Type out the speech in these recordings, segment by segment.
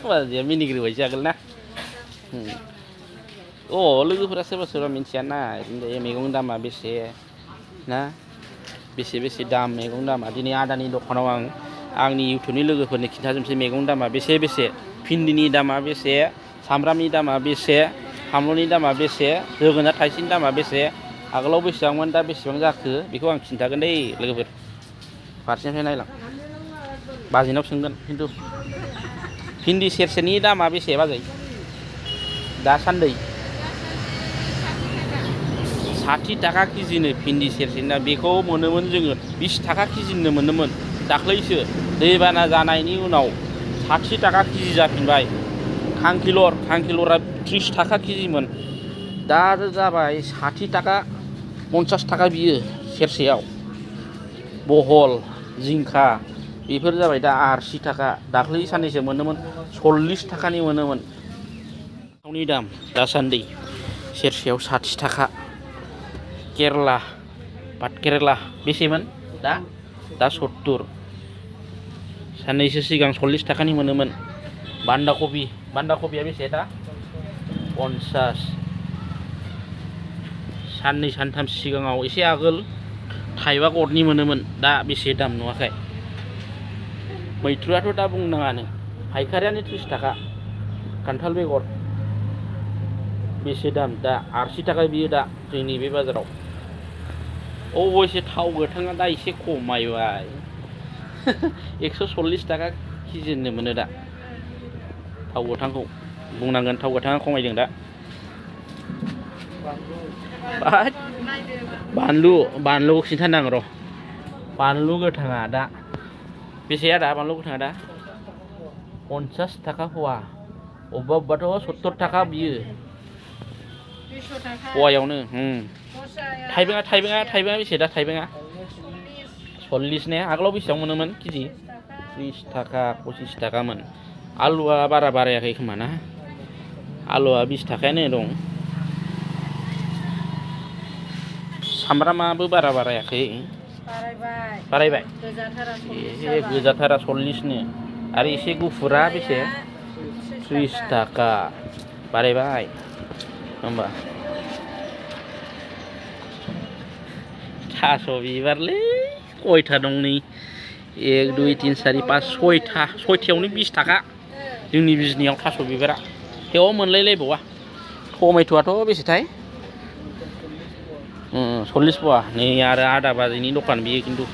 बाजैया मिनिग्रोबायसो आगोल ना अ लोगोफोरा सोरबा सोरबा मिथियाना मैगं दामा बेसे ना बेसे दाम मैगं दामा दिनै आदानि दखानाव आंनि इउटुबनि लोगोफोरनि खिन्थाजोबसै मैगं दामा बेसे भिन्दिनि दामा बेसे सामब्रामनि दामा बेसे फानलुनि दामा बेसे जोगोनार थाइसेनि दामा बेसे आगोलाव बेसेबांमोन दा बेसेबां जाखो बेखौ आं खिन्थागोन दै लोगोफोर फारसेनिफ्राय नायलां बाजैनाव सोंगोन खिन्थु भिन्दि सेरसेनि दामा बेसे बाजै दासान्दै 60 थाखा केजिनो भिन्दि सेरसेनि दाम बेखौ मोनोमोन जोङो 20 थाखा केजिनो मोनोमोन दाख्लैसो दैबाना जानायनि उनाव 60 थाखा केजि जाफिनबाय खांखिलरा 30 थाखा केजिमोन दा जाबाय 60 थाखा 50 थाखा बियो सेरसेयाव बहल जिंखा बेफोर जाबाय दा 80 थाखा दाख्लै साननैसो मोनोमोन 40 थाखानि मोनोमोन फान्थावनि दाम दासान्दि सेरसेयाव 60 थाखा केरेला भात केरेला बेसेमोन दा 70 साननैसो सिगां 40 थाखानि मोनोमोन बान्दा कबिया बेसे दा 50 साननै सानथाम सिगाङाव एसे आगोल थाइबा गरनै मोनोमोन दा बेसे दाम नुवाखै मैथ्रुआथ' दा बुंनाङानो फायखारियानो 30 थाखा खान्थाल बेगर बेसे दाम दा 80 थाखा बियो दा जोंनि बे बाजाराव अबयसे थाव गोथाङा दा एसे खमायबाय 140 थाखा केजिनो मोनो दा थाव गोथांखौ बुंनांगोन थाव गोथाङा खमायदों दा बानलु खिन्थानांगौ र' बानलु गोथाङा दा बेसे आदा बानलु गोथाङा दा 50 थाखा फवा अबेबाथ' 70 थाखा बियो पवायावनो थाइबेंआ बेसे दा थाइबेंआ 40 ने आगोलाव बेसेबां मोनोमोन केजि 30 थाखा 25 थाखामोन आलुआ बारा बारायाखै खोमा ना आलुआ 20 थाखायानो दं सामब्रामाबो बारा बारायाखै बारायबाय गोजाथारा 40 नो आरो एसे गुफुरा बेसे 30 थाखा बारायबाय होमबा थास' बिबारलै खयथा दं नै 1 2 3 4 5 6थायावनो 20 थाखा जोंनि बिजनियाव थास' बिबारा थेवबो मोनलायलायबावा टमेट'आथ' बेसेथाय 40 पवा नै आरो आदा बाजैनि दखान बियो खिन्थु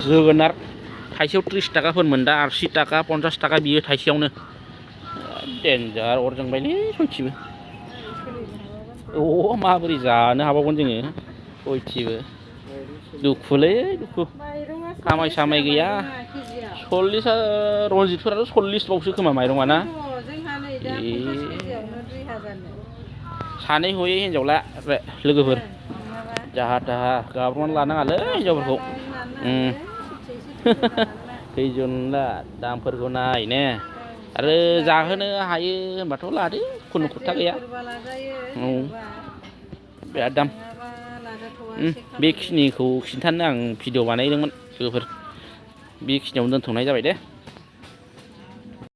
जोगोनार थाइसेयाव 30 थाखाफोरमोन दा 80 थाखा 50 थाखा बियो थाइसेयावनो डेन्जार अर जोंबायलै सयथिबो माबोरै जानो हाबावगोन जोङो सयथिबो दुखुलै दुखु खामाय सामाय गैया 40 रनजितफोराथ' 40 बावसो खोमा माइरङा ना सानै हयै हिन्जावला लोगोफोर जाहा थाहा गाब्र'नानै लानाङालै हिन्जावफोरखौ खैजोनला दामफोरखौ नाय ने आरो जाहोनो हायो होनबाथ' लादो खुनु खोथा गैया बिराद दाम बेखिनिखौ खिन्थानो आं भिडिअ बानायदोंमोन लोगोफोर बेखिनियावनो दोनथ'नाय जाबाय दे।